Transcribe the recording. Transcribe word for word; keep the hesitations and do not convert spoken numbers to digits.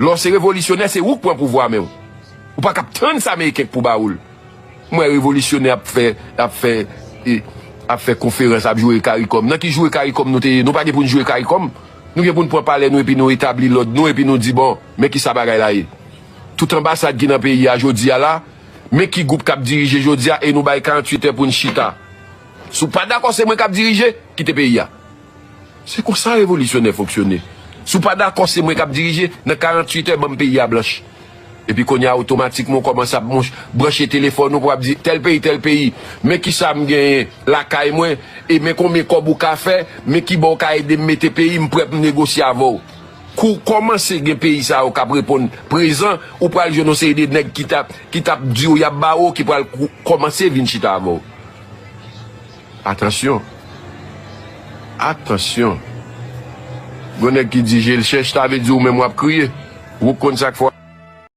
Lè w se revolisyonè, se ou k pran pouvwa men w. Ou pa kab tann sa Ameriken k pou ba ou l. M wè revolisyonè ap fè, ap fè, e, ap fè konferans, ap joure karikòm. Nan ki joure karikòm nou te ye? Nou pa gen pou n joure karikòm. Nou gen pou n pran palè nou epi nou etabli lòd nou epi nou di, bon, men ki sa bagay la ye. Tout anbasad ki nan peyi a jodi a la, men ki gwoup k ap dirije jodi a e nou bay karanntuit è pou n chita. Si w pa dakò se mwen k ap dirije, kite peyi a. Se konsa revolisyonè fonksyone. Si w pa dakò se mwen k ap dirije, nan karanntuit è ban m peyi a blanch. Epi kounye a otomatikman w kòmanse ap branche telefòn ou pou ap di tèl peyi, tèl peyi, men kisa m genyen lakay mwen, e men konbyen kòb ou ka fè, men kibò w ka ede m mete peyi, m prè pou m negosye avè w. Kou w kòmanse gen peyi sa yo k ap reponn prezan, ou pral jwenn yon seri de nèg ki t ap, ki t ap di w y ap ba w, ki pral kou- kòmanse vin chita avè w. Atansyon. Atansyon. Gon nèg ki di je l chèch, sa vle di ou menm w ap kriye. Ou konn sa k fè w